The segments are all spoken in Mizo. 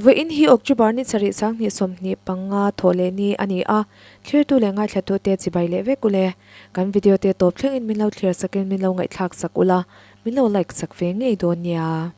Vawiin hi October ni sarih 2025 thawh leh ni a ni a, thlirtu leh ngaithlatute chibai leh vek ule. Kan video te tawp thlengin min lo thlir sakin min lo ngaihthlak sak ula, min lo like sak ve ngei dawn nia.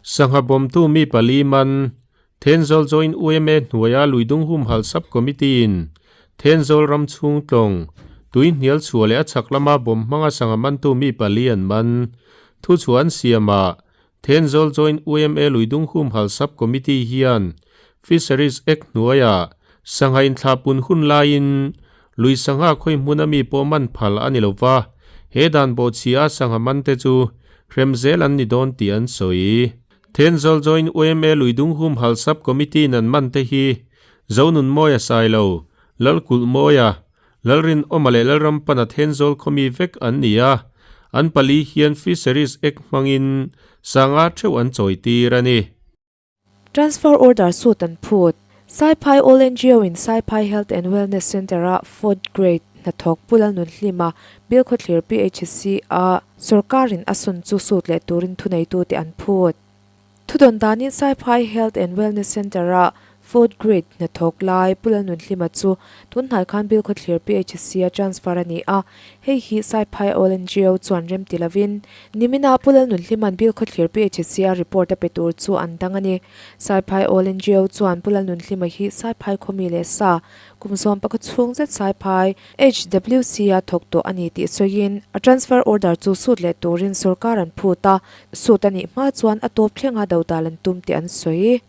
Sangha bawmtu mi pali man, Thenzawl Joint UMA hnuaia Luidung Humhalh Sub Committee-in Thenzawl ram chhung tlawng, tui hnial chhuah leh a chhak lama bawm hmanga sangha mantu mi pali an man. Thuchhuah an siamah Thenzawl Joint UMA Luidung Humhalh Sub Committee hian Fisheries Act hnuaiah sangha inthlahpun hun laiin lui sangha khawi hmuna mi pawh man phal a ni lo va, he dan bawhchhia sangha mante chu hrem zel an ni dawn tih an sawi. Thenzawl Joint UMA Luidung Humhalh Sub Committee in an mante hi Zonunmawia Sailo, Lalkulhmawia, Lalrinawma leh Lalrampana Thenzawl khawmi vek an ni a, an pali hian Fisheries Act hmangin sanga theuh an chawi tir a ni. Transfer order suit an phut. Saiphai All NGO in Saiphai Health and Wellness Centre-a fourth grade hnathawk Pu Lalnunhlima Bilkhawthlir PHC-a sawrkarin a sun chu suit leh turin thuneitute an phut. Thudawn danin Saiphai Health and Wellness Centre-a fourth grade hnathawk lai Pu Lalnunhlima chu tunhnai khan Bilkhawthlir PHC-a transfer a ni a, hei hi Saiphai All NGO chuan rem ti lovin niminah Pu Lalnunhlima'n Bilkhawthlir PHC-a report a pe tur chu an dang a ni. Saiphai All NGO chuan Pu Lalnunhlima hi Saiphai khawmi leh sa kum sawm pakhat chhung zet Saiphai HWC-a thawk tawh a ni tih sawiin a transfer order chu sut leh turin sorkar an phut a, Suit a nih hma chuan a tawp thlenga dodal an tum tih an sawi.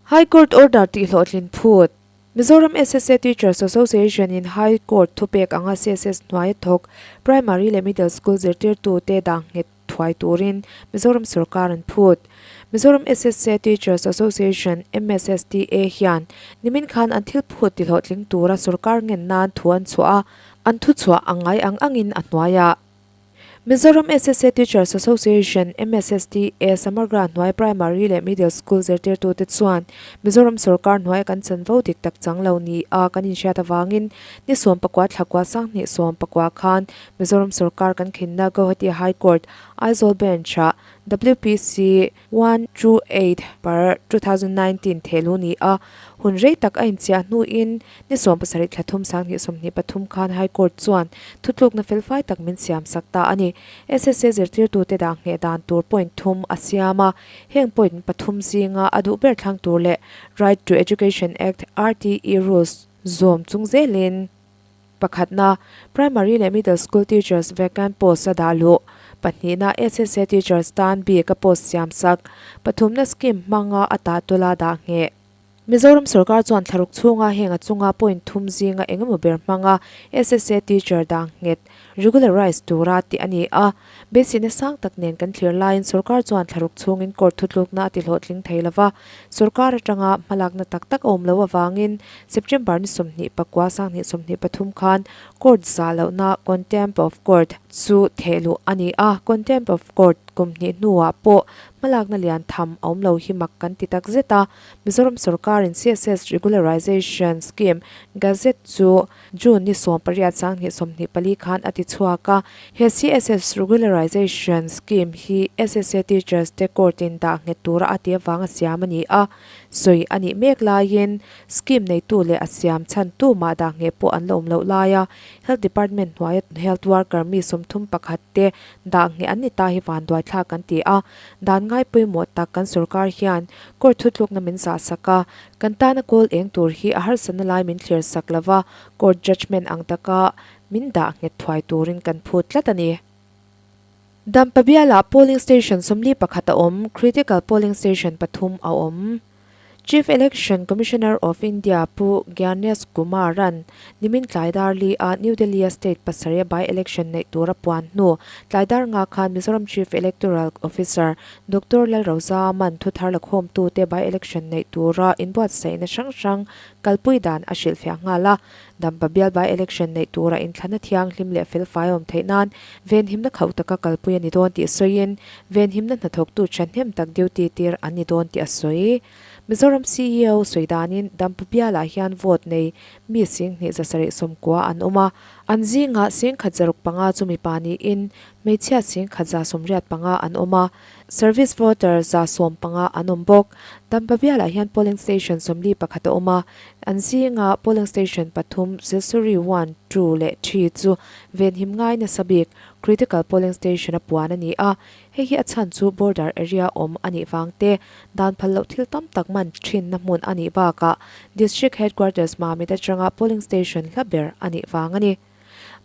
High Court order tih hlawhtlin phut. Mizoram SSA Teachers Association in High Court thupek anga CSS hnuaia thawk Primary leh Middle School zirtirtute dah nghet thuai turin Mizoram sorkar an phut. Mizoram SSA Teachers Association, MSSTA, hian nimin khan an thil phut ti hlawhtling tura sorkar ngen nan thu an chhuah a, an thuchhuah a ngai ang angin a hnuaiah. Mizoram SSA Teachers Association, MSSTA, Samagra hnuai Primary leh Middle School zirtirtute chuan Mizoram sorkar hnuaia kan chanvo dik tak chang lo ni a kan inhriat avangin ni 14 thlakua 2019 khan Mizoram sorkar kan khinna Guwahati High Court, Aizawl Bench-ah WPC 128/2019 thehlu ni a hun rei tak a inchiah hnuin Ni 70 thla thum 2023 khan High Court chuan thutlukna felfai tak min siam sak ta a ni. SSA zirtirtute dah ngheh dan tur point thum a siam a, heng point pathum zinga a duh ber thlang tur leh Right to Education Act, RTE, rules zawm chung zelin pakhatna Primary leh Middle School teachers vacant post a dah luh, pahnihna SSA teachers tan bik a post siam sak, pathumna scheme hmanga a tahtawla dah ngheh. Mizoram sorkar chuan thlaruk chhunga heng a chunga point thum zinga eng emaw ber hmanga SSA teacher dang nghet, regularize, tura tih a ni a. Beiseina sang tak nen kan thlir laiin sorkar chuan thlaruk chhungin court thutlukna a ti hlawhtling thei lova, sorkar atanga hmalakna tak tak a awm lo avangin September ni 29 2023 khan court zah lohna, contempt of court, chu thehluh a ni a. Contempt of court kum hnih hnuah pawh hmalakna lian tham a awm lo hi mak kan ti tak zet a. Mizoram sorkarin CSS Regularization Scheme Gazette chu June ni 18 2024 khan a ti chhuak a. He CSS Regularization Scheme hi SSA Teachers te court in dah nghet tura a ti avanga siam a ni a. Sawi a nih mek laiin scheme neitu leh a siam chhan tu mah dah ngheh pawh an la awm loh laia Health Department hnuaia health worker mi 31 te dah ngheh an ni ta hi vanduai thlak kan ti a. Dan ngai pawimawh tak kan sorkar hian court thutlukna min zah sak a, kan tana kawl eng tur hi a harsatna lai min thlir sak lo va, court judgement ang taka min dah nghet thuai turin kan phut tlat a ni. Dampa bialah polling station 41 a awm, critical polling station pathum a awm. Chief Election Commissioner of India Pu Gyanesh Kumar-a'n nimin tlaidar li a New Delhi-a state pasarih by-election neih tura puan hnu tlaidar nga khan Mizoram Chief Electoral Officer Doctor Lalrozaman thuthar lakhawmtute by-election neih tura inbuatsaihna hrang hrang kalpui dan a hrilhfiah nghal a. Dampa bial by-election neih tura inthlana thianghlim leh felfai awm theih nan venhimna khauh taka kalpui a ni dawn tih sawiin venhimna hnathawktu thahnem tak duty tir an ni dawn tih a sawi. Mizoram CEO sawi danin Dampa bialah hian vote nei mi 7,790 an awm a, an zingah 1,065 chu mipa niin. Hmeichhia 10,100 85 an awm a, Service voter 115 an awm bawk. Dampa bialah hian polling station 41 a awm a, an zinga polling station pathum Silsuri one, two leh three chu venhim ngai nasa bik critical polling station a puan a ni a. Hei hi a chhan chu border area awm a nih vang te, dan phal loh thil tam tak man thinna hmun a nih bakah District Headquarters Mamit atanga polling station hla ber a nih vang a ni.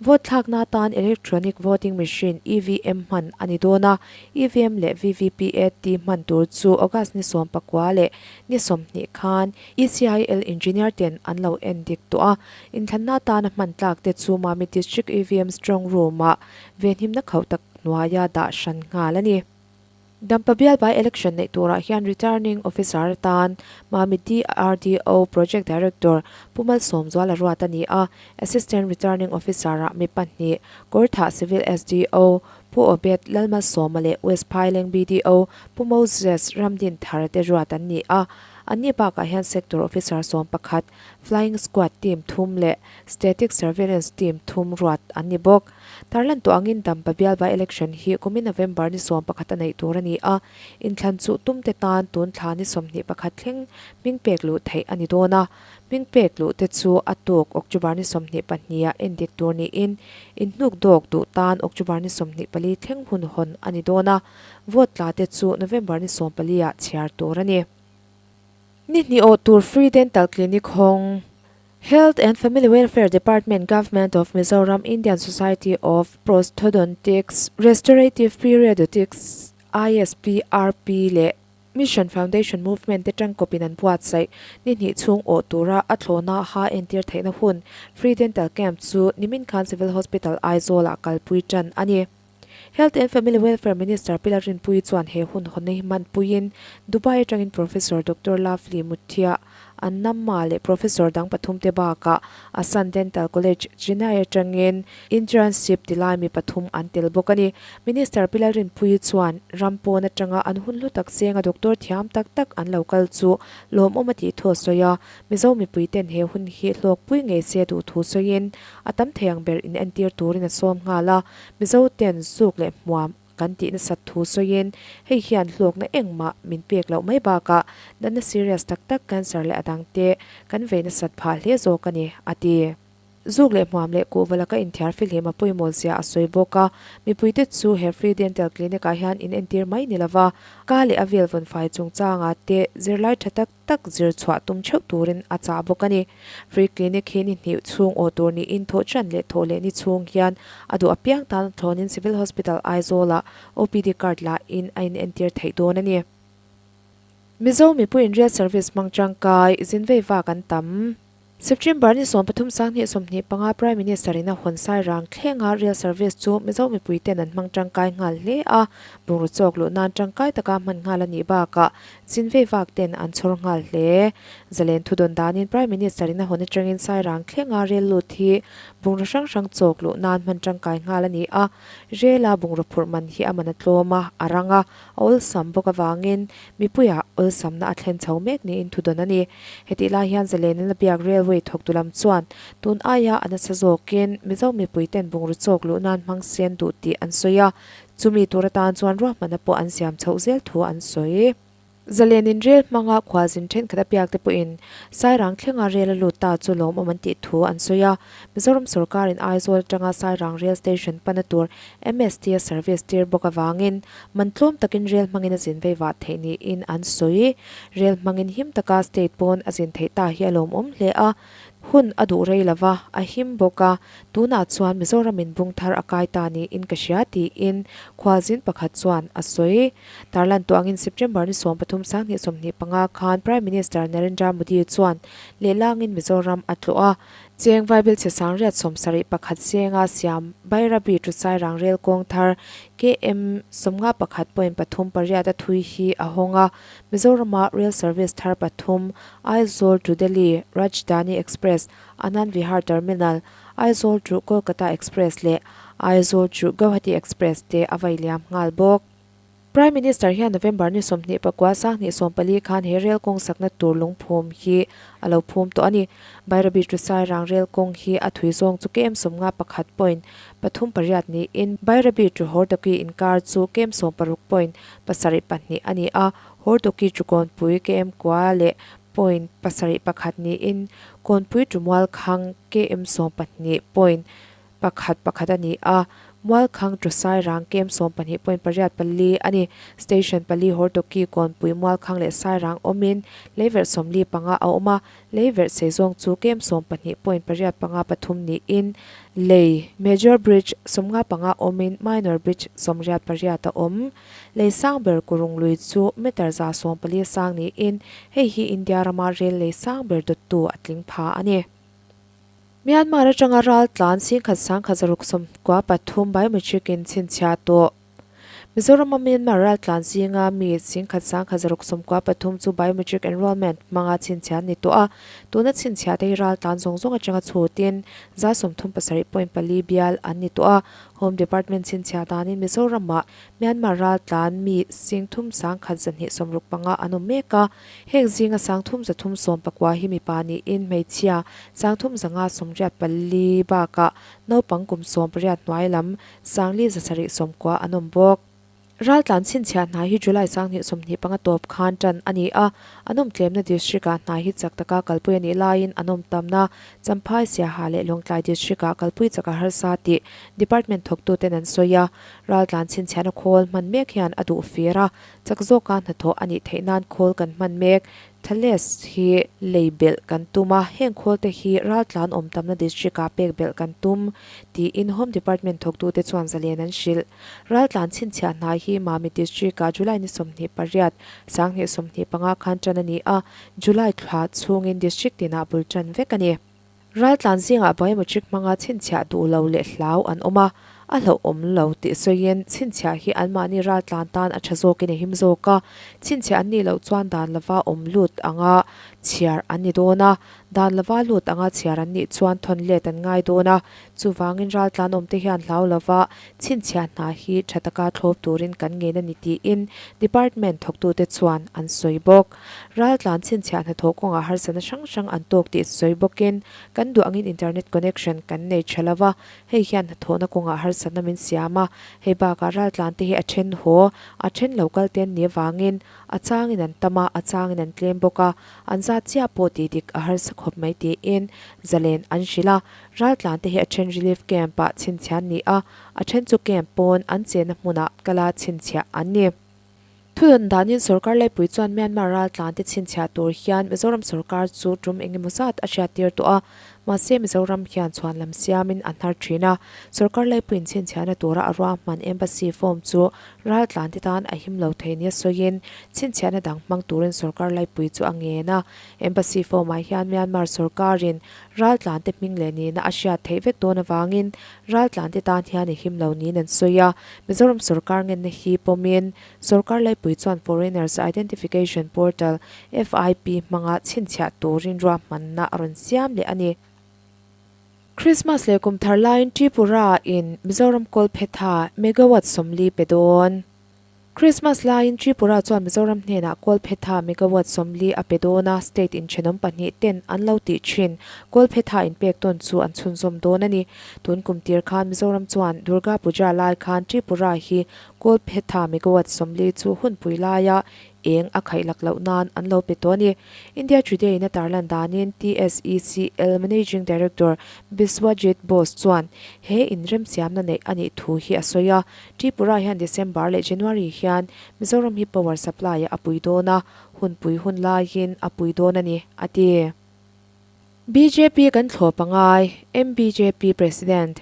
Vote thlakna atan Electronic Voting Machine, EVM, hman a ni dawn a, EVM leh VVPAT hman tur chu August ni 19 leh ni 20 khan ECIL engineer ten an lo en dik tawh a, inthlanna atana hman tlak te chu Mamit District EVM Strong Room-ah venhimna khauh tak hnuaia dah hran nghal a ni. Dampa bial by election neih turah hian Returning Officer atan Mamit DRDO Project Director Pu Malsawmzuala ruat a ni a, Assistant Returning Officer-ah mi pahnih, Kawrthah Civil SDO Pu Obed Lalmalsawma leh West Phaileng BDO Pu Moses Ramdinthara te ruat an ni a. Anni bakah hian Sector Officer 11, Flying Squad Team thum leh Static Surveillance Team thum ruat an ni bawk. Tarlan tawh angin Dampa bial by election hi kumin November ni 11 a neih tur a ni a, inthlan chuh tumte tan tun thla ni 21 thleng hming pek luh theih a ni dawn a. Hming pek luh te chu a tuk October ni 22 ah endik tur niin inhnuk dawk duh tan October ni 24 thleng hun hawn a ni dawn a, vote tla te chu November ni 14 ah chhiar tur a ni. Ni hnih awh tur Free Dental Clinic hawng. Health and Family Welfare Department Government of Mizoram Indian Society of Prosthodontics Restorative Periodontics, ISPRP, leh Mission Foundation Movement te tangkawpin an buatsaih ni hnih chhung awh tura a thlawhna ha entir theihna hun Free Dental Camp chu nimin khan Civil Hospital Aizawl-ah kalpui tan a ni. Health and Family Welfare Minister Pi Lalrinpuii chuan he hun hawnna hi hmanpuiin Dubai atangin Professor Doctor Lovely Muthia, Annamma leh Professor dang pathum te bakah Asan Dental College, Chennai atangin internship ti lai mi pathum an tel bawk a ni. Minister Pi Lalrinpuii chuan ram pawn atanga an hun hlu tak zenga doctor thiam tak tak an lo kal chu lawmawm a tih thu a sawi a, Mizo mipui ten he hun hi hlawkpui ngei se duh thu sawiin a tam thei ang ber inentir turin a sawm nghal a. Mizo ten zuk leh hmuam kan tih nasat thu sawiin hei hian hlawkna engmah min pek loh mai bakah natna serious tak tak cancer leh a dangte kan vei nasat phah hle zawk a ni, a ti. Zuk leh hmuam leh kuhva laka inthiar fihlim a pawimawh zia a sawi bawk a, mipuite chu he free dental clinic ah hian inentir mai ni lova ka leh a vel vawnfai chungchangah te zirlai tha tak tak zir chhuah tum theuh turin a chah bawk a ni. Free Clinic hi ni hnih chhung aw tur niin thawh chan leh thawh leh ni chhung hian a duh apiang tan thlawnin Civil Hospital Aizawl-ah OPD card la in a inentir theih dawn a ni. Mizo mipuiin rail service hmang tangkai zin vei vak an tam. September ni 13 2025 Prime Minister in a hawn sai rang thlenga rail service chu Mizo mipui ten an hmang tangkai nghal hle a, bungraw chawk luh nan tangkai taka hman nghal a nih bakah zin vei vak ten an chhawr nghal hle. Zalen thu dawn danin Prime Minister in a hawn atangin sai rang thlenga rail lut hi bungraw hrang hrang chawk luh nan hman tangkai nghal a ni a, rail a bungraw phurh man hi a man a tlawm a, a rang a, a awlsam bawk avangin mipuiah awlsamna a thlen chho mek niin thu dawn a ni. Hetih lai hian Zalen in a biak Railway thawktu lam chuan tun aia a nasa zawkin Mizo mipuiten bungraw chawk luh nan hmang sen duh tih an sawi a, chumi tur atan chuan ruahmanna pawh an siam chhoh zel thu an sawi. Zalen in rel hmanga khualzin thenkhat a biak te pawhin Sairang thlenga rel a lut ta chu lawmawm an tih thu an sawi a, Mizoram sawrkarin Aizawl atanga Sairang Rail Station pana tur MST a service tir bawk avangin man tlawm takin rel hmangin a zin vei vah theih niin an sawi. Rel hmangin him taka state pawn a zin theih ta hi a lawmawm hle a, hun a duh rei lova, a him bawk a, tunah chuan Mizoramin bung thar a kai ta niin ka hria tiin khualzin pakhat chuan a sawi. Tarlan tawh angin September ni 13 2025 khan Prime Minister Narendra Modi chuan lehlangin Mizoram a tlawh a, Cheng Vaibel chhe sangriat 71 zenga siam Bairabi to Sairang rel kawng thar KM 51.38 a thui hi a hawng a, Mizorama rail service thar pathum Aizawl to Delhi Rajdhani Express, Anand Vihar Terminal, Aizawl to Kolkata Express leh Aizawl to Guwahati Express te a vai liam nghal bawk. Prime Minister hian November ni 24 2014 khan he rel kawng sakna tur lungphum hi a lo phum tawh a ni. Bairabi to Sairang rel kawng hi a thui zawng chu kem 51 point pathum pariat niin Bairabi to Hordaki inkar chu kem 16 point pasarih pahnih a ni a, Hordaki to Kawnpui kem kua leh point pasarih pakhat niin Kawnpui to Mualkhang kem 12 point pakhat pakhat a ni a, Mualkhang to Sairang kem 12 point pariat pali a ni. Station pali Hordawki, Kawnpui, Mualkhang leh Sairang awmin leiverh 45 a awm a, leiverh sei zawng chu kem 12 point pariat panga pathum niin lei, Major Bridge, 55 awmin Minor Bridge 88 a awm. Lei sang ber Kurung lui chu meter 140 sang niin hei hi India rama rel lei sang ber dawttu a tling pha a ni. Myanmar atanga ral tlan 11,193 biometric in chhinchhiah tawh. Mizorama Myanmar ral tlan zinga mi 11,193 chu biometric enrollment hmanga chhinchhiah an ni tawh a, tuna chhinchhiah te hi ral tlan zawng zawng atanga chhutin 37 point pali bial an ni tawh a. Home Department chhinchhiah danin Mizorama Myanmar ral tlan mi 3,165 an awm mek a, Heng zinga 3,319 hi mipa niin hmeichhia 3,584 bakah naupang kum 18 hnuai lam 4,790 an awm bawk. Raltlan chhinchhiah hna hi July 2025 tawp khan tan a ni a, an awm tlemna district-ah hna hi chak taka kalpui a nih laiin an awm tamna Champhai, Siaha leh Lawngtlai district-ah kalpui chak a harsa tih department thawktuten an sawi a. Raltlan chhinchhiahna khawl hman mek hian a duh fir a, Chak zawka hnathawh a nih theih nan khawl kan hman mek. Thales hi lei belh kan tum a, heng khawl te hi raltlan awm tamna district ah pek belh kan tum, tiin Home Department thawktute chuan zalen an hrilh. Raltlan chhinchhiah hna hi Mamit district ah July ni 28, 2025 khan tan a ni a, July thla chhungin district tinah bul tan vek a ni. Raltlan zingah biometric hmanga chhinchhiah duh lo leh hlau an awm a, a hlauhawm lo tih sawiin chhinchhiah hi anmahni raltlan tan a tha zawkin a him zawk a, chhinchhiah an nih loh chuan dan lova awm lut anga chhiar an ni dawn a, dan lova lut anga chhiar an nih chuan thawn let an ngai dawn a, chuvangin raltlan awmte hian hlau lova chhinchhiah hna hi tha taka thlawp turin kan ngen a ni tiin department thawktute chuan an sawi bawk. Raltlan chhinchhiah hnathawh kawngah harsatna hrang hrang an tawk tih sawi bawkin, kan duh angin internet connection kan nei tha lo va, hei hian hnathawhna kawngah harsatna min siam a, hei bakah raltlan te hi a then haw, a then lo kal te an nih avangin a changin an tam a, a changin an tlem bawk a, an zat chiah pawh tih dik a harsa khawp mai tiin zalen an hrilh a. Raltlan te hi a then relief camp ah chhinchhiah an ni a, a then chu camp pawn an chenna hmunah kala chhinchhiah an ni. Thudawn danin sorkar laipui chuan Myanmar raltlante chhinchhiah tur hian Mizoram sorkar chu tum eng emaw zat a hriattir tawh a, mahse Mizoram hian chhuan lam siamin a hnar thin a. Sorkar laipuiin chhinchhiahna tura a ruahman Embassy form chu raltlante tan a him lo thei nia sawiin chhinchhiahna dang hmang turin sorkar laipui chu a ngen a. Embassy form-ah hian Myanmar sorkarin raltlante hming leh nihna a hriat theih vek dawn avangin Raltlante tan hian i him lo niin an sawi a, Mizoram sorkar ngenna hi pawmin sorkar laipui chuan Foreigners Identification Portal, FIP, hmanga chhinchhiah turin ruahmanna a rawn siam leh a ni. Christmas leh kum thar laiin Tripura in Mizoram Kawlphetha megawatt 40 pe dawn. Christmas laiin Tripura chuan Mizoram hnenah Kawlphetha megawatt 40 a pe dawn a, state inthenawm pahnih ten an lo tih thin Kawlphetha inpek tawn chu an chhunzawm dawn a ni. Tun kum tir khan Mizoram chuan Durga Puja lai khan Tripura hi Kawlphetha megawatt 40 chu hunpui laia eng a khaih lak loh nan an lo pe tawh a ni. India Today in a tarlan danin TSECL Managing Director Biswajit Bose chuan he inremsiamna neih a nih thu hi a sawi a, Tripura hian December leh January hian Mizoram hi power supply a pui dawn a, hunpui hun laiin a pui dawn a ni, a ti. Bjp kan thlawp a ngai, MBJP President.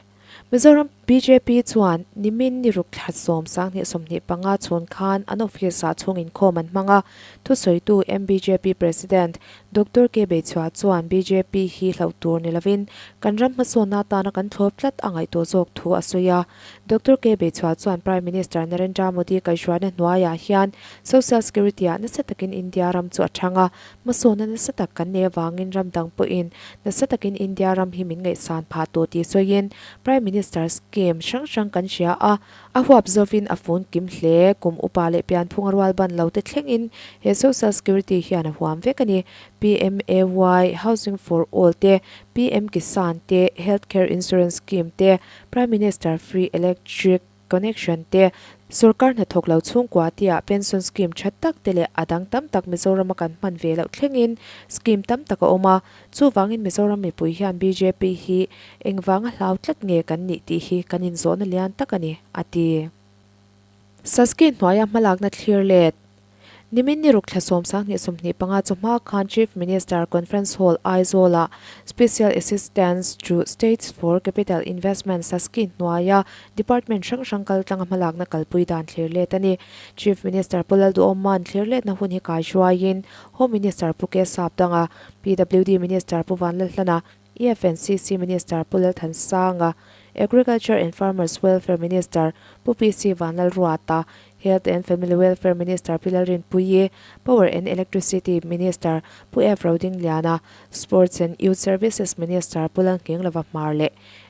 Mizoram bjp chuan nimin ni ruk thla 10 2025 chhun khan an office ah chhung inkhawm an hmang a, thusawitu MBJP President Doctor K Beichhua chuan bjp hi hlauh tur ni lovin kan ram hmasawnna atana kan thlawp tlat a ngaihtuah zawk thu a sawi a. Doctor K Beichhua chuan Prime Minister Narendra Modi kaihhruaina hnuaiah hian Social Security-ah nasa takin India ram chu a thang a, hmasawnna nasa tak kan nei avangin ram dang pawhin nasa takin India ram hi min ngaihsan phah tawh tih sawiin Prime Minister scheme hrang hrang kan hria a, A huap zawin a fun kim hle. Kum upa leh pianphung a rual ban lo te thlengin he Social Security hian a huam vek a ni. PMAY, Housing for All te, PM Kisan te, Health Care Insurance Scheme te, Prime Minister Free Electric Connection te, Sorkar hnathawk lo chhungkua tia Pension Scheme tha tak te leh a dang tam tak Mizorama kan hman ve loh thlengin scheme tam tak a awm a. Chuvangin Mizoram mipui hian bjp hi engvanga hlau tlat nge kan nih tih hi kan inzawhna lian tak a ni, a ti. Saski hnuaia hmalakna thlir let. Nimin ni ruk thla 10 20 25 chawhma khan Chief Minister Conference Hall Aizawlah Special Assistance to States for Capital Investment Saski hnuaia Department hrang hrang kaltlanga hmalakna kalpui dan thlir let a ni. Chief Minister Pu Lalduhawma'n thlir letna hun hi kaihruaiin Home Minister Pu K Sapdanga, PWD Minister Pu Vanlalhlana, EFNCC Minister Pu Lalthansanga, Agriculture and Farmers Welfare Minister Pu PC Vanlalruata, Health and Family Welfare Minister Pi Lalrinpuii, Power and Electricity Minister Pu F Rodingliana, Sports and Youth Services Minister Pu Lalnghenglova Hmar leh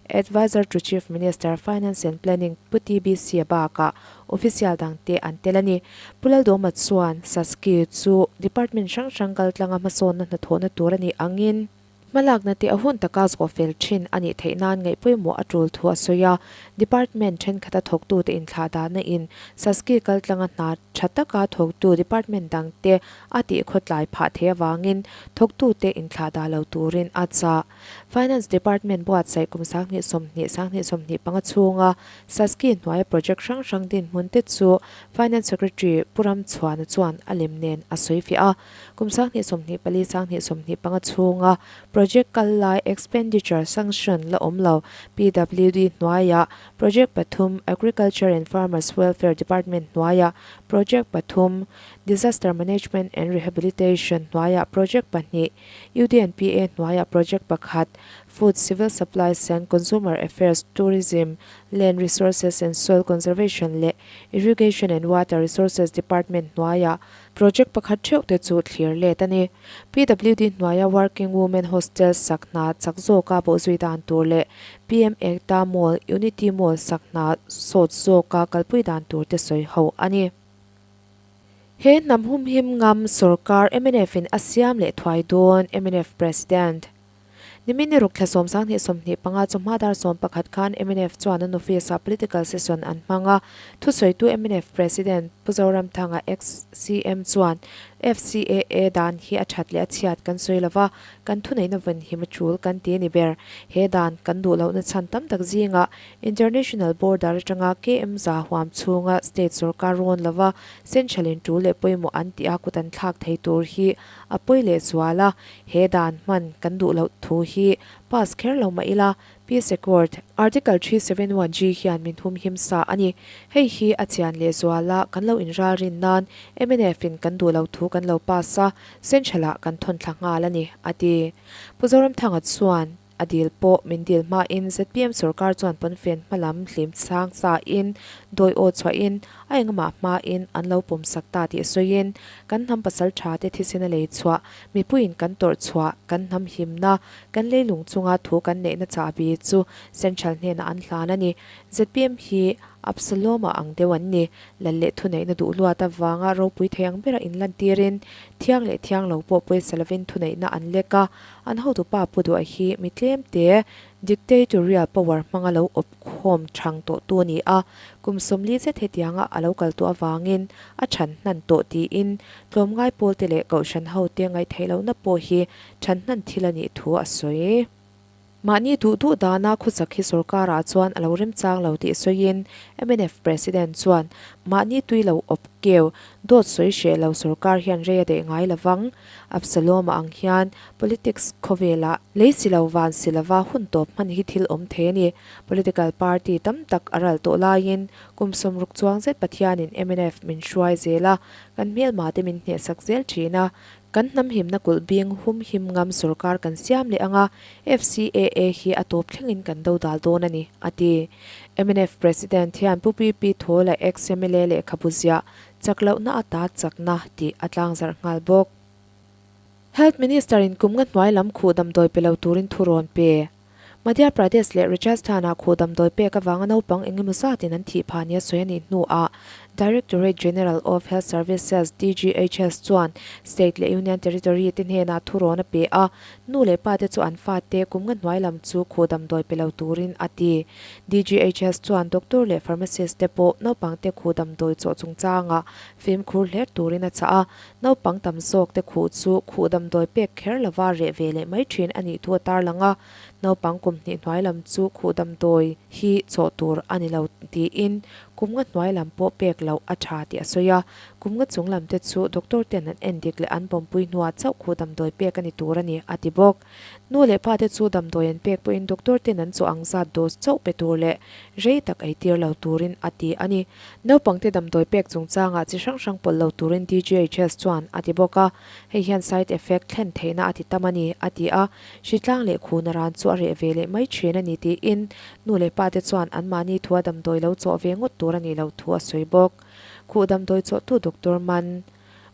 Adviser to Chief Minister, Finance and Planning, Pu TBC bakah official dangte an tel a ni. Pu Laldawma chuan Saski chu department hrang hrang kaltlanga hmasawnna hnathawhna tur a nih angin, hmalakna te a hun taka zawh fel thin a nih theih nan ngaih pawimawh a tul thu a sawi a. Department thenkhat a thawktute inthlah dahna in Saski kaltlanga hna tha taka thawktu department dangte a tih khawtlai phah thei avangin thawktute inthlah dah lo turin a chah. Finance Department buatsaih kum 2020, 2025 chhunga Saski hnuaia project hrang hrang dinhmun te chu Finance Secretary Pu Ramchhuana chuan a lem nen a sawi fiah a. Kum 2024, 2025 chhunga project kal lai expenditure sanction la awm lo PWD hnuaia project pathum, Agriculture and Farmers Welfare Department hnuaia project pathum, Disaster Management and Rehabilitation hnuaia project pahnih, UDNPA hnuaiah project pakhat, Food, Civil Supplies and Consumer Affairs, Tourism, Land Resources and Soil Conservation leh Irrigation and Water Resources Department hnuaiah project pakhat theuh te chu thlir let a ni. PWD hnuaia Working Women Hostel sak hna chak zawka bawhzui dan tur leh PM Ekta Mall, Unity Mall sak hna sawt zawka kalpui dan tur te sawi ho a ni. He hnam humhim ngam sorkar mnf in a siam leh thuai dawn, mnf President. Nimin ni ruk thla 10 20 25 chawhma dar 11 khan mnf chuan an office ah political session an hmang a, thusawitu mnf President Pu Zoramthanga ex-CM chuan FCAA dan hi a that leh a chhiat kan sawi lova, kan thuneihna vawnhim a tul kan ti a ni ber. He dan kan duh lohna chhan tam tak zingah International border atanga KM za huam chhunga state sorkar rawn lova central in tul leh pawimawh an tih a kut an thlak thei tur hi a pawi leh zual a, he dan hman kan duh loh thu hi pass kher lo mah ila Peace Accord, Article 371 G hian min humhim sa a ni. Hei hi a chian leh zual a kan lo inralrin nan mnf in kan duh loh thu kan lo pass a, central ah kan thawn thla nghal a ni, a ti. Pu Zoramthanga chuan. A dil pawh min dil hmain zpm sorkar chuan pawnfen hmalam hlim chhang sain dawi aw chhuahin a engmah hmain an lo pawmsak ta tih sawiin kan hnam pasal tha te thisen a lei chhuah, mipuiin kan tawrh chhuah, kan hnam himna, kan leilung chunga thu kan neihna chahbi chu Central hnenah an hlan a ni. Zpm hi Absalom-a ang deuh an ni. Lal leh thuneihna duh luat avanga ropui thei ang bera inlantirin thiang leh thiang lo pawh pawisa lovin thuneihna an lek a, An hotupa Pu Duah hi mi tlemte dictatorial power hmanga lo awp khawm thang tawhtu a ni a, kum 40 zet hetianga a lo kal tawh avangin a than hnan tawh tiin tlawmngai pawlte leh kohhran hote ngaihtheih lohna pawh hi than hnan thil a nih thu a sawi. Mahni duh duh dana khawchak hi sorkarah chuan a lo remchang lo tih sawiin mnf President chuan mahni tui lo awp keu dawt sawi hreh lo sorkar hian rei a daih ngai lovang. Absalom-a ang hian politics khawvelah lei si lo van si lova hun tawp hman hi thil awm thei a ni. Political party tam tak a ral tawh laiin kum 60 chuang zet Pathianin mnf min hruai zel a, kan hmelma te min hnehsak zel thin a. Kan hnam himna kulh bing hum him ngam sorkar kan siam leh ang a, FCAA hi a tawp thlengin kan do dal dawn a ni, a ti. Mnf President hian Pu PP Thawla ex-MLA lehkhabu ziah chak lohna ata chakna tih a tlangzarh nghal bawk. Health Minister in kum nga hnuai lam khuh damdawi pe lo turin thu rawn pe. Madhya Pradesh leh Rajasthan-ah khuh damdawi pek avanga naupang eng emaw zatin an thih phah nia sawi a nih hnuah Directorate General of Health Services, DGHS, chuan State leh Union Territory te hnenah thu rawn a pe a, nu leh pa te chu an fate kum nga hnuai lam chu khuh damdawi pe lo turin a ti. DGHS chuan doctor leh pharmacist te pawh naupangte khuh damdawi chawh chungchangah fimkhur hler turin a chah a, Naupang tam zawk te khuh chu khuh damdawi pek kher lova reh ve leh mai thin a nih thu a tarlang a, naupang kum hnih hnuai lam chu khuh damdawi hi chawh tur a ni lo tiin kum nga hnuai lam pawh pek loh a tha tih a sawi a, kum nga chung lam te chu doctor ten an endik leh an pawmpui hnuah chauh khuh damdawi pek a ni tur a ni a ti bawk. Nu leh pa te chu damdawi an pek pawhin doctor ten an chawh ang zat dose chauh pe tur leh rei tak ei tir lo turin a ti a ni. Naupangte damdawi pek chungchangah chi hrang hrang pawlh lo turin DGHS chuan a ti bawk a, hei hian side effect thlen theihna a ti tam a ni, a ti a. Hritlang leh khuna ran chu a reh ve leh mai thin a ni tiin nu leh pa te chuan anmahni thua damdawi lo chawh ve ngawt tur a nih loh thu a sawi bawk. Khuh damdawi chawhtu Doctor Man.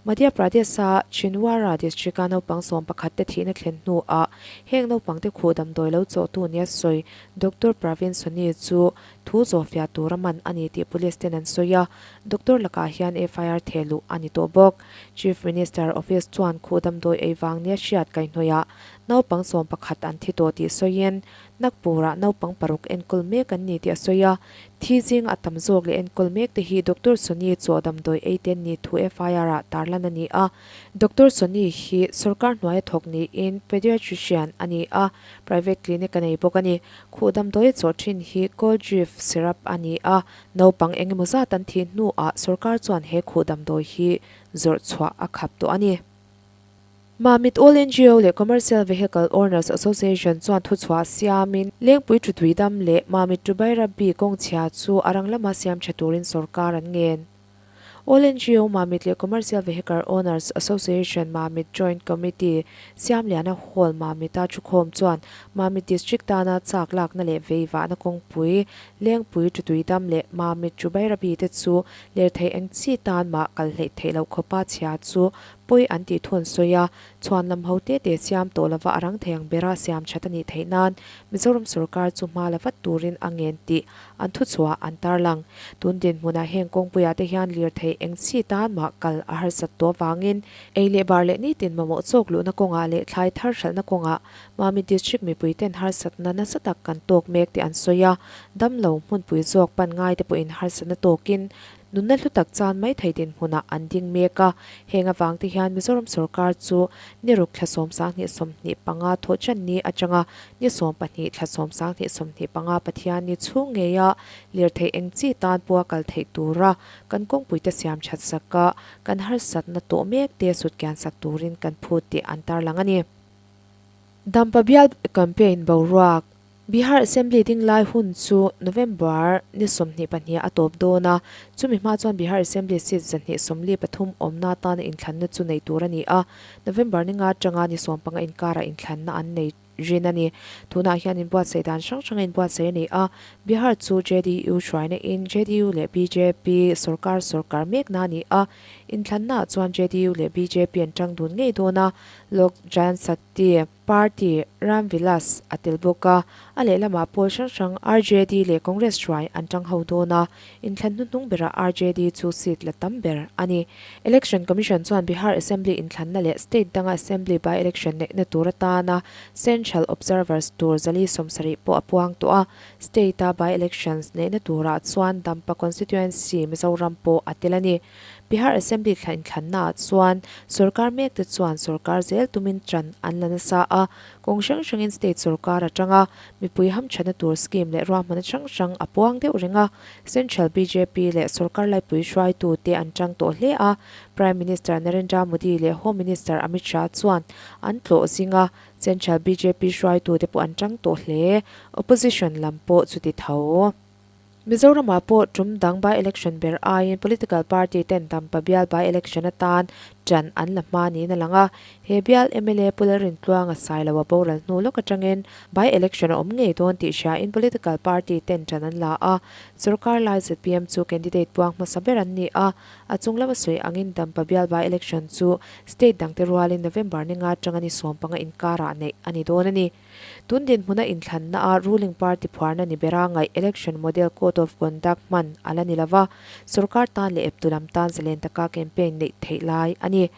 Madhya Pradesh-a Chhindwara district-a naupang 11 te thihna thlen hnuah heng naupangte khuh damdawi lo chawhtu nia sawi Doctor Pravin Soni chu thu zawhfiah tura man a ni tih police ten an sawi a, doctor lakah hian FIR theh luh a ni tawh bawk. Chief Minister Office chuan khuh damdawi ei vang nia hriat kaihhnawihah naupang 11 an thi tawh tih sawiin Nagpur-ah naupang paruk enkawl mek an ni tih a sawi a, thi zing a tam zawk leh enkawl mek te hi Doctor Soni chaw damdawi ei te an nih thu FIR-ah tarlan a ni a. Doctor Soni hi sorkar hnuaia thawk niin pediatrician a ni a, private clinic a nei bawk a ni. Khuh damdawi a chawh thin hi Coldrif syrup a ni a, naupang eng emaw zat an thih hnuah sorkar chuan he khuh damdawi hi zawrh chhuah a khap tawh a ni. Mamit All NGO leh Commercial Vehicle Owners Association chuan thuchhuah siamin Lengpui Thutuidam leh Mamit Tubairabbi kawngchhia chu a rang lama siam tha turin sorkar an ngen. All NGO Mamit leh Commercial Vehicle Owners Association Mamit Joint Committee Siamliana Hall Mamit-a thukhawm chuan Mamit District tana chak lakna leh veivahna kawngpui Lengpui Thutuidam leh Mamit Tubairabbi te chu lirthei eng chi tan mah kal hleih theih loh khawpa chhia chu Pawi an tih thu an sawi a, chhuan lam ho te te siam tawh lova a rang thei ang bera siam that a nih theih nan Mizoram sorkar chu hma la vat turin a ngen tih an thuchhuah an tarlang. Tun dinhmunah heng kawngpuiah te hian lirthei eng chi tan mah kal a harsat tawh avangin ei leh bar leh nitin mamawh chawk luhna kawngah leh thlai thar hralhna kawngah Mami District mipuiten harsatna nasa tak kan tawk mek tih an sawi a, damlo hmunpui zawk pan ngaite pawhin harsatna tawkin Nunna hlu tak chan mai thei dinhmunah an ding mek a, heng avang te hian Mizoram sorkar chu ni ruk thla 10 25 thawhchan ni atanga ni 12 thla 10 25 Pathian ni chhung ngeia lirthei eng chi tan pawha kal theih tura kan kawngpuite siam that sak a, kan harsatna tawh mek te sutkian sak turin kan phut tih an tarlang a ni. Dampa bial campaign boruak Bihar Assembly ding lai hun chu November ni 22 a tawp dawn a, chumi hma chuan Bihar Assembly seat 243 awmna atana inthlanna chu nei tur a ni a, November ni nga atanga ni 15 inkarah inthlanna an nei rin a ni. Tunah hian inbuatsaih dan hrang hranga inbuatsaih a ni a, Bihar chu JDU hruaina in JDU leh bjp sorkar sorkar mekna a ni a, inthlannaah chuan JDU leh bjp an tang dun ngei dawn a, Lok Jan Shakti. Party, Ram Vilas, a tel bawk a, a lehlamah pawl hrang hrang RJD leh Congress hruai an tang ho dawn a, inthlan hnuhnung berah RJD chu seat la tam ber a ni. Election Commission chuan Bihar Assembly inthlanna leh state danga Assembly by-election neihna tur atana Central Observers tur 470 pawh a puang tawh a, state-a by-elections neihna turah chuan Dampa Constituency, Mizoram pawh a tel a ni. Bihar Assembly thla inthlannaah chuan sorkar mekte chuan sorkar zel tumin ṭan an la nasa a, kawng hrang hrangin state sorkar aṭanga mipui hamṭhatna tur scheme leh ruahmanna hrang hrang a puang deuh reng a, Central bjp leh sorkar laipui hruaitute an ṭang tawh hle a, Prime Minister Narendra Modi leh Home Minister Amit Shah chuan an tlawh zing a, Central bjp hruaitute pawh an ṭang tawh hle, Opposition lam pawh chuti tho. Mizoramah pawh tum dang by-election ber aiin political party ten Dampa bial by-election atan ṭan an la hma niin a lang a. He bial mla Pu Lalrintluanga Sailoa boral hnu lawk aṭangin by-election a awm ngei dawn tih hriain political party ten ṭan an la a. Sorkar lai zpm chu candidate buang hmasa ber an ni a. A chung lama sawi angin Dampa bial by-election chu state dangte rualin November ni nga aṭanga ni 15 inkarah neih a ni dawn a ni. Tun dinhmuna inthlanna a ruling party phuarna ni bera ngaih election model code of conduct hman a la ni lova, sorkar tan leh eptu lam tan zalen taka campaign neih theih lai a ni.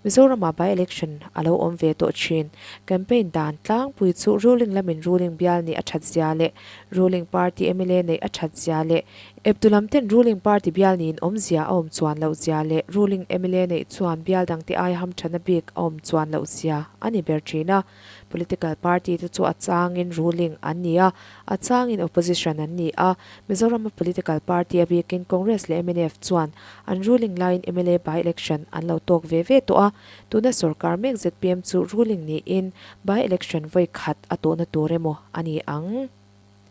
Mizoramah by-election a lo awm ve tawh thin. Campaign dan tlangpui chu ruling lamin ruling bial nih a that zia leh ruling party mla neih a that zia leh eptu lam ten ruling party bial niin awmzia a awm chuan loh zia leh ruling mla neih chuan bial dangte aia hamthana bik a awm chuan loh zia a ni ber thin a. Political party te chu a changin ruling an ni a, a changin opposition an ni a. Mizorama political party a bikin Congress leh mnf chuan an ruling laiin mla by-election an lo tawk ve ve tawh a. Tuna sorkar mek zpm chu ruling niin by-election vawi khat a tawhna tur emaw a ni ang.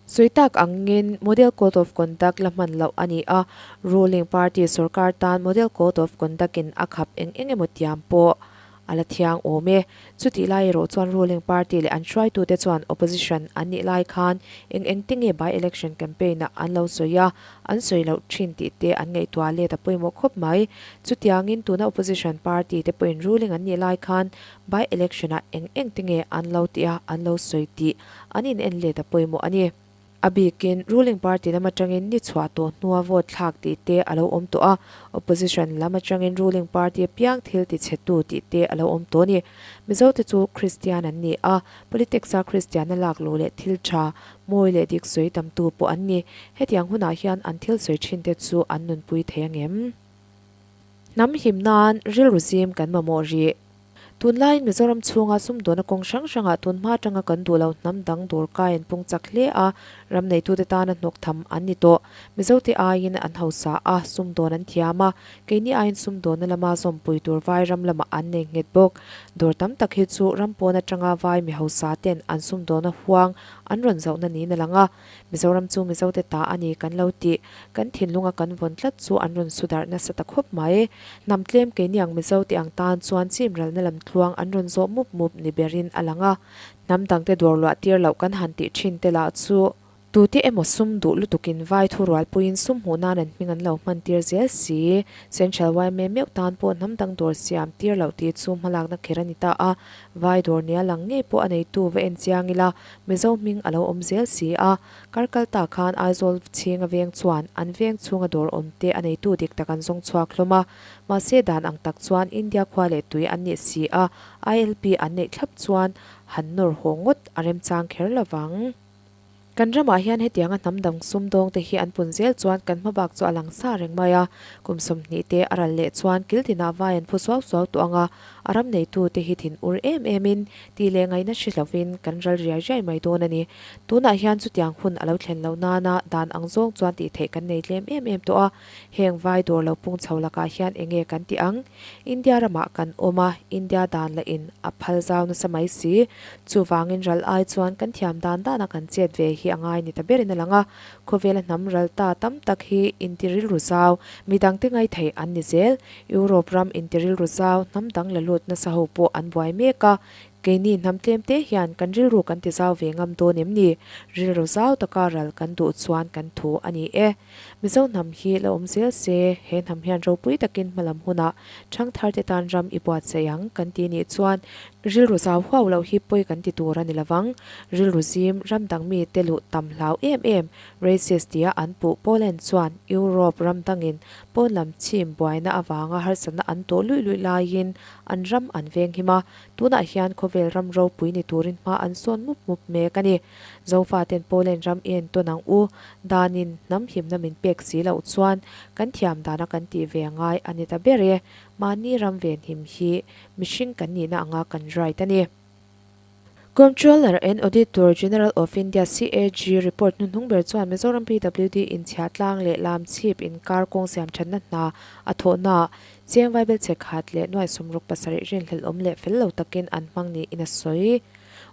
Sawi tak angin Model Code of Conduct la hman loh a ni a, ruling party sorkar tan Model Code of Conduct-in a khap eng eng emaw tiam pawh a la thiang awm e. Chutih lai erawh chuan ruling party leh an hruaitute chuan opposition an nih lai khan eng eng te nge by-election campaign-ah an lo sawi a, an sawi loh thin tih te an ngaihtuah let a pawimawh khawp mai. Chutiangin tuna opposition party te pawhin ruling an nih lai khan by-election-ah eng eng te nge an lo tih a, an lo sawi tih An in en let a pawimawh a ni. A bikin ruling party lam atangin ni chhuah tawh hnua vote thlak tih te a lo awm tawh a, opposition lam atangin ruling party apiang thil ti chhe tu tih te a lo awm tawh a ni. Mizo te chu Kristian an ni a, politics a Kristianna lak luh leh thil tha, mawi leh dik sawi tam tu pawh an ni. Hetiang hunah hian an thil sawi thin te chu an nunpui thei angem? Hnam him nan rilru zim kan mamawh rih. Tunlaiin Mizoram chhunga sumdawna kawng hrang hrangah tunhma atanga kan duh lo hnam dang dawr kai an pung chak hle a, ram neitute tana hnawk tham an ni tawh. Mizote aiin an hausa a, sumdawn an thiam a, keini aiin sumdawnna lama zawmpui tur vai ram lamah an nei nghet bawk. Dawr tam tak hi chu ram pawn atanga vai mi hausa ten an sumdawna huang an rawn zauhna niin a lang a. Mizoram chu Mizote ta a ni kan lo tih, kan thinlunga kan vawn tlat chu an rawn su darh nasa ta khawp mai. Hnam tlem keini ang Mizo te ang tan chuan chim ralna lam tluang an rawn zawh mup mup ni berin a lang a. Hnam dangte dawr luah tir loh kan han tih thin te lah chu tute emaw sum duh lutukin vai thu rualpuiin sum hmuh nan an hming an lo hman tir zel si. Central yma meuh tan pawh hnam dang dawr siam tir loh tih chu hmalakna kher a ni ta a. Vai dawr nia lang ngei pawh a neitu va en chiang ila Mizo hming a lo awm zel si a, kar kal ta khan Aizawl chhinga veng chuan an veng chhunga dawr awm te a neitu dik tak an zawng chhuak hlawm a, mahse dan ang tak chuan India khua leh tui an nih si a, ILP an neih thlap chuan han nawr haw ngawt a remchang kher lo vang. Kan ramah hian hetianga hnam dang sumdawng te hi an pun zel chuan kan hmabak chu a lang sa reng mai a, kum 20 te a ral leh chuan kil tinah vai an phu suau suau tawh ang a, A ram neitute hi thin ur em emin, tih leh ngaihna hre lovin kan ral riai riai mai dawn a ni. Tunah hian chutiang hun a lo thlen loh nana dan ang zawng chuan tih theih kan nei tlem em em tawh a. Heng vai dawr lo pung chho lakah hian eng nge kan tih ang? India ramah kan awm a, India dan lah in a phal zau nasa mai si. Chuvangin ral ai chuan kan thiam dan dana kan chet ve hi a ngai ni ta berin a lang a. Khawvela hnam ral ta tam tak hi inti rilru zau, midangte ngaithei an ni zel. Europe ram inti rilru zau hnam dang la lut nasa ho pawh an buai mek a, keini hnam tlem te hian kan rilru kan ti zau ve ngam dawn em ni? Rilru zau taka ral kan duh chuan kan thu a ni e. Mizo hnam hi la awm zel se, he hnam hian ropui takin hmalam hunah ṭhangthar te tan ram i buatsaih ang kan ti nih chuan rilru zau huau loh hi pawi kan ti tur a ni lovang. Rilru zim ram dang mi te luh tam hlau em em, racist tia an puh Poland chuan Europe ram dangin Pawn lam chhim buaina avanga harsatna an tawh luih luih laiin an ram an veng him a, tunah hian khawvel ram ropui ni turin hma an sawn mup mup mek a ni. Zofaten Poland ram i entawn ang u, danin hnam himna min pek si loh chuan kan thiam dana kan tih ve ngai a ni ta ber e, mahni ram venhim hi mihring kan nihna anga kan right a ni. Comptroller and Auditor General of India, CAG, report hnuhnung ber chuan Mizoram PWD inchhiah tlang leh lamchhip inkar kawng siamthatna hna a thawhnaah cheng vaibel che khat leh nuai 67 rinhlelh awm leh fel lo takin an hmang niin a sawi.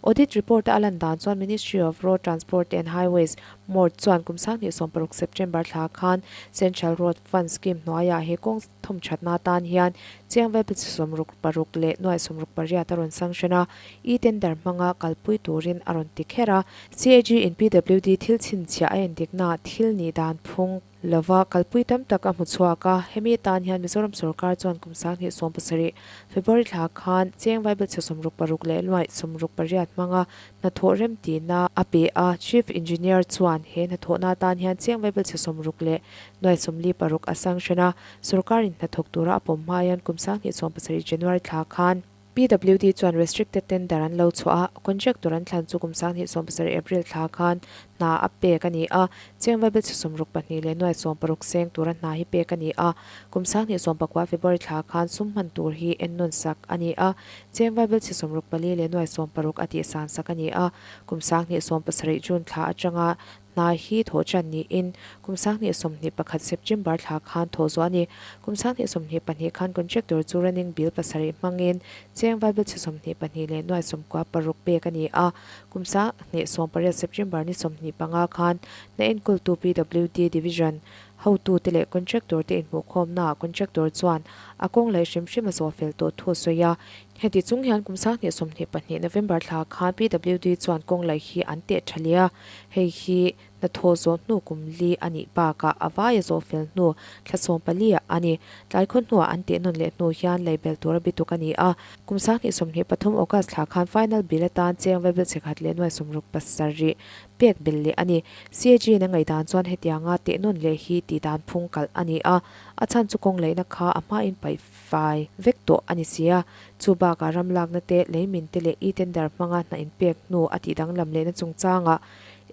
Audit report a lan dan chuan Ministry of Road Transport and Highways, MORTH, chuan kum 2016 September thla khan Central Road Fund Scheme hnuaiah he kawng thawmthatna atan hian chiang vel 66 leh nuaih 68 a rawn sanction a, e-tender hmanga kalpui turin a rawn ti kher a. CAG in PWD thil chhinchhiah a endiknaah thil nih dan phung lova kalpui tam tak a hmu chhuak a, hemi atan hian Mizoram sorkar chuan kum 2017 February thla khan cheng vaibelchhe 66 leh nuaih 68 hmanga hnathawh remtihna a pe a, Chief Engineer chuan he hnathawhna atan hian cheng vaibelchhe 60 leh nuaih 46 a sanction a, sorkarin hnathawk tura a pawm hma hian kum 2017 January thla khan PWD chuan restricted tender an lo chhuah a, contractor an thlan chu kum 2017 April thla khan hna a pek a ni a, cheng vaibelchhe 62 leh nuaih 60 seng tura hna hi pek a ni a, kum 2019 February thla khan sum hman tur hi ennawn sak a ni a, cheng vaibelchhe 64 leh nuaih 60 a tihsan sak a ni a, kum 2017 June thla atanga Hna hi thawh ṭan niin kum 2021 September thla khan thawh zuah a ni. Kum 2022 khan contractor chu running bill pasarih hmangin cheng vaibelchhe 22 leh nuai 96 pek a ni a. Kum 2018 September ni 25 khan hna enkawltu PWD Division hotute leh contractor te inhmuhkhawmnaah contractor chuan a kawng laih hrim hrim a zawh fel tawh thu a sawi a. Heti chung hian kum 2022 November thla khan PWD chuan kawng laih hi an teh tha leh a, hei hi hnathawh zawh hnu kum li a nih bakah a vaia zawh fel hnu thla 14 ah a ni. Tlai khaw hnuah an teh nawn leh hnu hian lei bel tura bituk a ni a, kum 2023 August thla khan final bill atan cheng vaibel chhe khat leh nuai 67 pek bel leh a ni. CAG in a ngaihdan chuan hetianga teh nawn leh hi tih dan phung kalh a ni a, a chhan chu kawng laihna kha a hmain paih fai vek tawh a ni si a, chu bakah ram lakna te, leimin te leh e-tender hmanga hna inpek hnu a tih danglam lehna chungchangah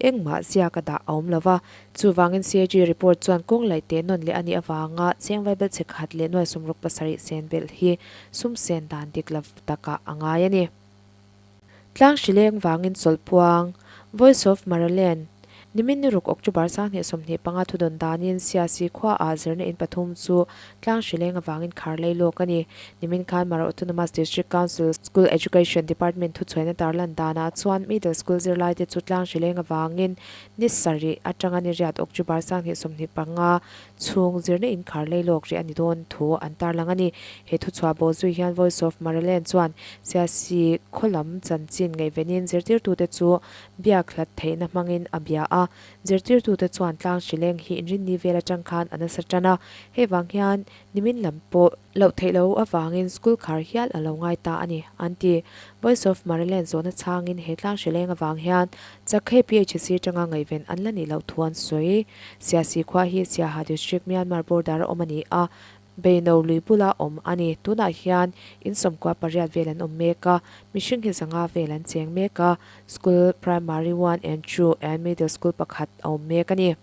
engmah ziak a dah a awm lo va. Chuvangin CAG report chuan kawng laih teh nawn leh a nih avanga cheng vaibel chhe khat leh nuai 67 sen belh hi sum sen dan dik lo takah a ngai a ni. Tlang hrileng vangin chawlhpuang, Voice of Maraland, Nimin ni ruk October 2025 thudawn danin Siasi khua ah zirna in pathum chu tlang hrileng avangin khar lei lawk a ni. Nimin khan Mara Autonomous District Council School Education Department thuchhuaina tarlan danah chuan Middle School zirlaite chu tlang hrileng avangin ni sarih atanga ni riat October 2025 Chhung zirna inkhar leilawk rih a ni dawn thu an tarlang a ni. He thuchhuah bawh zui hian Voice of Maraland chuan Siasi khaw lam chanchin ngaihvenin zirtirtute chu biak hlat theihna hmangin a bia a. Zirtirtute chuan tlang hrileng hi inrinni vel atang khan a nasa tan a, hei vang hian nimin lam pawh loh theih loh avangin school khar hial a lo ngai ta a ni, an ti. Voice of Maraland zawhna chhangin he tlang hrileng avang hian Chakhei PHC atanga ngaihven an la nih loh thu an sawi. Siasi khua hi Siaha District Myanmar border a awm a ni a, Beino lui bula awm a ni. Tunah hian in sawmkua pariat vel an awm mek a, mihring hi zanga vel an cheng mek a, school primary one and two and middle school pakhat a awm mek a ni.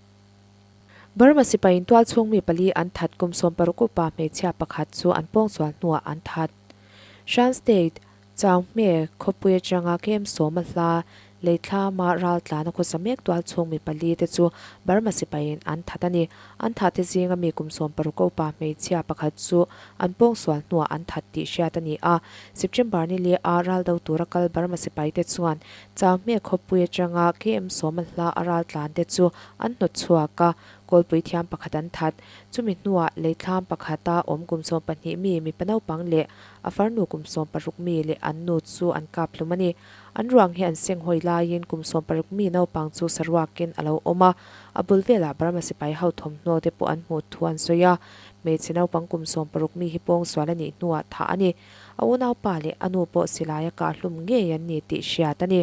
Burma sipai in tual chhung mi pali an that kum 60 upa hmeichhia pakhat chu an pawngsual hnuah an that. Shan State Chaunghme khawpui atanga KM sawma hla leithlama ral tlana khawsa mek tual chhung mi pali te chu Burma sipaiin an that a ni. An thah te zinga mi kum 60 a upa hmeichhia pakhat chu an pawngsual hnuah an that tih hriat a ni a. September ni leh a ral do tura kal Burma sipai te chuan Chaunghme khawpui atanga KM sawma hla a ral tlan te chu an hnawt chhuak a, kawlpui thiam pakhat an that. Chumi hnuah leithlam pakhata awm kum 12 mi mipa naupang leh A farnu kum 16 mi leh an nu chu an kap hlum a ni. An ruang hi an seng hawi laiin kum 16 mi naupang chu saruakin a lo awm a, a bul velah Burma sipai ho thawmhnaw te pawh an hmuh thu an sawi a. Hmeichhe naupang kum 16 mi hi pawngsual a nih hnuah thah a ni. A unaupa leh a nu pawh silai a kah hlum ngei an ni tih hriat a ni.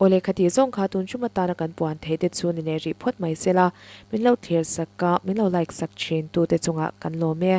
Aw lehkha tih zawng kha tun tum atana kan puan theih te chu ni leh rih phawt mai se la, min lo thlir sak a, min lo like sak thin tu te chungah kan lawm e.